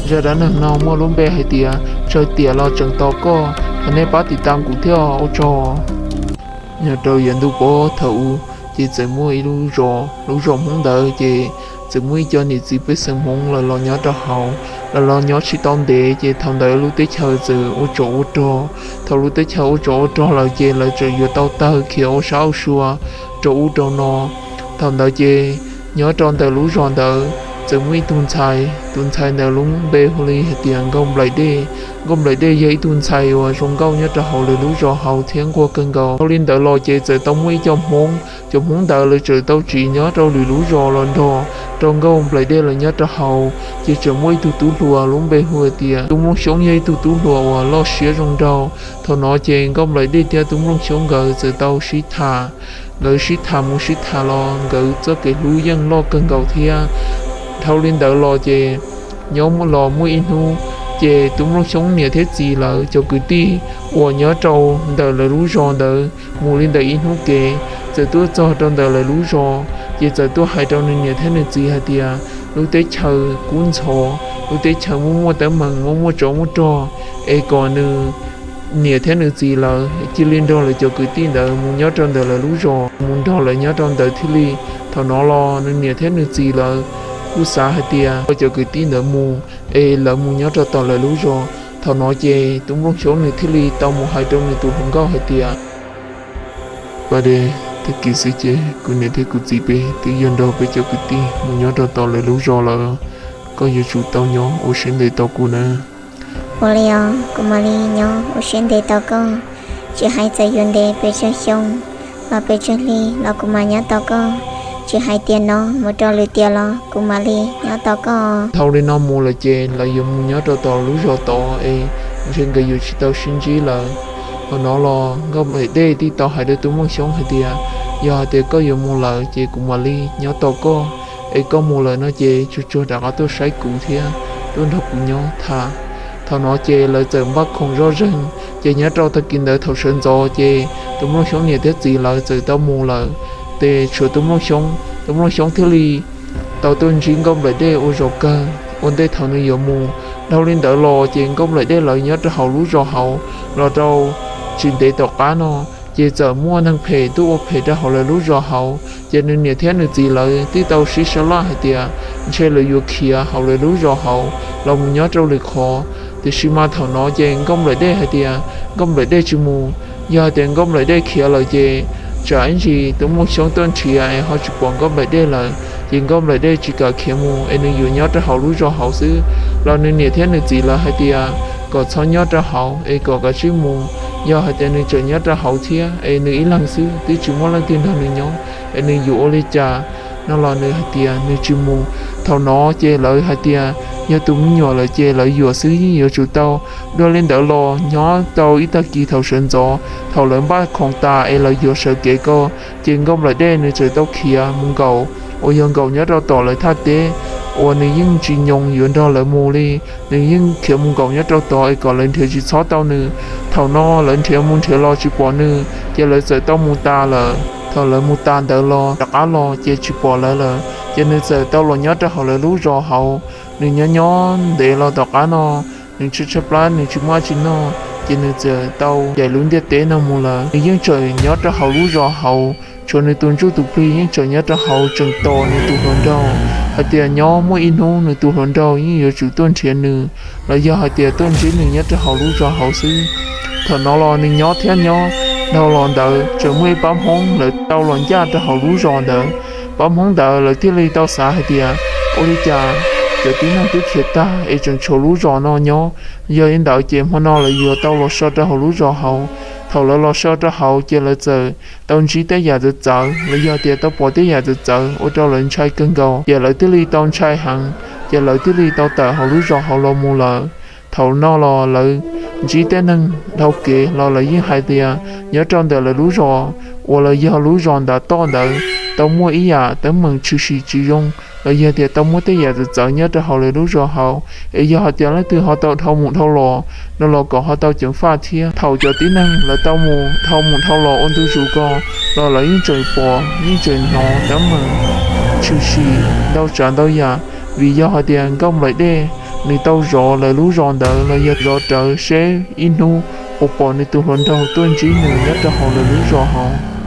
Zaj dab neeg no muaj lub npe hais tias Tsawg Tiam Los Tseem Tos Koj. Thov nej pab tiv tam kuv thiab, ua tsaug. Nyob rau yav ntuj pob thaum ub, ces txawm muaj ib lub zos, lub zos Hmoob ntawd ces txawm muaj ib co niam txiv pej xeem Hmoob lawv los nyob rau hauv. Lawv los nyob tsis tau ntev ces thaum ntawd lub teb chaws txawm ua tsov ua rog. Thaum lub teb chaws ua tsov ua rog lawm ces lawv txawm yuav tau tawg khiav ua sab ua sua rau ub rau no. Thaum ntawd ces nyob rau ntawm lub zos ntawd txawm muaj ib tug ntxhais, tus ntxhais ntawd lub npe hu li hais tias Nkauj Nplaim Dej. Nkauj Nplaim Dej yog ib tug ntxhais uas zoo nkauj nyob rau hauv lawv lub zos hauv thiab nquag kawg nkaus. Dhau li ntawd los ces txawm tau muaj ib co Hmoob, cov Hmoob ntawd lawv txawm tau tsiv nyob rau lwm lub zos los nrog rau Nkauj Nplaim Dej lawv nyob rau hauv. Ces txawm muaj ib tug tub hluas lub npe hu hais tias Tub Nplooj Xyoob, yog ib tug tub hluas uas loj siab zoo nraug. Thaum no ces Nkauj Nplaim Dej thiab Tub Nplooj Xyoob nkawd txawm tau sib tham. Nkawd sib tham mus sib tham los nkawd txoj kev hlub yeej loj kawg nkaus thiab. Dhau li ntawd los ces nyob los muaj ib hnub, ces Tub Nplooj Xyoob niam thiab txiv lawv cov kwv tij uas nyob rau ntawm lawv lub zos ntawd mus li ntawm ib hnub kev txawm tuaj txog rau ntawm lawv lub zos, ces txawm tuaj hais rau nws niam thiab nws txiv hais tias lub teb chaws kub ntxhov, lub teb chaws muaj muaj teeb meem, muaj muaj tsov muaj rog, es kom nws niam thiab nws txiv lawv cia li nrog lawv cov kwv tij ntawd mus nyob rau ntawm lawv lub zos, mus nrog lawv nyob rau ntawd thiaj li. Thaum no los nws niam thiab nws txiv lawv kuj xav hais tias cov kwv tij ntawd mus es lawv mus nyob rau tom lawv lub zos. Thaum no ces Tub Nplooj Xyoob nws thiaj li tau mus hais rau nws tus hluas nkauj hais tias, Nplaim Dej, tag kis xwb ces kuv niam thiab kuv txiv peb twb yog nrog peb cov kwv tij mus nyob rau tom lawv lub zos lawm. Koj yuav tsum tau nyob ua siab ntev tos kuv nawb. Ua li os, kuv mam li nyob ua siab ntev tos koj. Tsis hais txawm yuav ntev pes tsawg xyoo los pes tsawg hli los kuv mam nyob tos koj. Tsis hais tias no mus rau lwm tiam los kuv mam li nyob tos koj. Dhau li no mus lawm ces lawv yuav mus nyob rau tom lub zos tod es ntshe nkawd yuav tsis tau sib ntsib lawm. Thaum no los Nkauj Nplaim Dej thiaj tau hais rau Tub Nplooj Xyoob hais tias, Yog hais tias koj yuav mus lawm ces kuv mam li nyob tos koj. Es koj mus lawm no ces tsuag tsuag rov qab tuaj saib kuv thiab tuaj nrog kuv nyob tham. Thaum no ces lawv txawm npaj khoom zoj zeeg, ces nyob rau tag kis ntawd thaum sawv ntxov ces Tub Nplooj Xyoob niam thiab txiv lawv txawm tau mus lawm. Ces tshuav Tub Nplooj Xyoob, Tub Nplooj Xyoob thiaj li tau tuaj ntsib Nkauj Nplaim Dej ua zaum kawg ua ntej thaum nws yuav mus. Dhau li ntawd los ces Nkauj Nplaim Dej lawv nyob rau hauv lub zos hauv los rau tsis ntev tom qab no, ces txawm muaj neeg phem tuaj ua phem rau hauv lawv lub zos hauv, ces nws niam thiab nws txiv lawv thiaj tau sib sab laj hais tias ntshe lawv yuav khiav hauv lawv lub zos hauv los mus nyob rau lwm qhov. Tiam sis mas thaum no ces Nkauj Nplaim Dej hais tias Nkauj Nplaim Dej tsis mus. Yog hais tias Nkauj Nplaim Dej khiav lawm ces tsam ib ntsis Tub Nplooj Xyoob tuaj nrhiav es ho tsis pom Nkauj Nplaim Dej lawm, ces Nkauj Nplaim Dej tsis kam khiav mus es nws yuav nyob rau hauv lub zos hauv xwb. Los nws niam thiab nws txiv lawv hais tias kom txhob nyob rau hauv es kom kav tsij mus. Yog hais tias nws tseem nyob rau hauv thiab es nws ib leeg xwb twb tsis muaj leej twg nrog nws nyob es nws yuav ua li cas no los nws hais tias nws tsis mus. Thaum no ces lawv hais tias yog tus me nyuam lawm ces lawv yuam xwb yeej yuav tsum tau. Dua li ntawd los nyob tau ib tag kis thaum sawv ntxov thaum lawv npaj khoom tas es lawv yuav sawv kev ko, ces Nkauj Nplaim Dej nws txawm tau khiav mus nkaum uas yog nkaum nyob rau tom lawv thaj teb uas nws yeej tsis nyoo yuav nrog lawv mus li. Nws yeej khiav mus nkaum nyob rau tod es kom lawv nrhiav tsis txhob tau nws. Thaum no lawv nrhiav mus nrhiav los tsis pom nws ces lawv txawm tau mus tas lawm. Thaum lawv mus tas ntawd los rov qab los ces tsis pom lawv lawm, ces nws txawm tau los nyob rau hauv lawv lub zos hauv. Nws nyob nyob ntev los tom qab no nws tshaib tshaib plab nws tsis muaj dab tsi noj, ces nws txawm tau ncaim lub ntiaj teb no mus lawm. Nws yeej tseem nyob rau hauv lub zos hauv, tshuav nws tus ntsuj tus plig yeej tseem nyob rau hauv tseem tos nws tus hluas nraug hais tias nyob muaj ib hnub nws tus hluas nraug yeej yuav tsum tuaj nrhiav nws los yog hais tias tuaj ntsib nws nyob rau hauv lub zos hauv xwb. Thaum no los nws nyob thiab nyob, dhau los ntawd tseem muaj ib pab Hmoob lawv tau los ncaj rau hauv lub zos ntawd. Pab Hmoob ntawd lawv thiaj li tau xav hais tias ua li cas cov tib neeg twb khiav tag es tseem tshuav lub zos no nyob. Yog li ntawd ces hmo no lawv yuav tau los so rau hauv lub zos hauv. Thaum lawv los so rau hauv ces lawv txawm tau ntsib tej yam txawv txawv los yog tias tau pom tej yam txawv txawv ua rau lawv ntshai kawg nkaus, ces lawv thiaj li tau ntshai heev, ces lawv thiaj li tau tawm hauv lub zos hauv los mus lawm. Thaum no los lawv ntsib tej neeg dhau kev los lawv yeej hais tias nyob rau ntawm lawv lub zos uas los yog lub zos ntav toj ntawd tau muaj ib yam teeb meem tshwm sim tsis zoo los yog tias tau muaj tej yam txawv txawv nyob rau hauv lawv lub zos hauv, es yog hais tias leej twg ho tau dhau mus dhau los no los kom ho tau ceev faj thiab. Thaum cov tib neeg lawv tau mus dhau mus dhau los ua ntu zus ko los lawv yeej tseem pom yeej tseem hnov teeb meem tshwm sim ntau tsav ntau yam, vim yog hais tias Nkauj Nplaim Dej nws tau zov lawv lub zos ntawd los yog zov rawv seb ib hnub puas pom nws tus hluas nraug tuaj ntsib nws nyob rau hauv lawv lub zos hauv.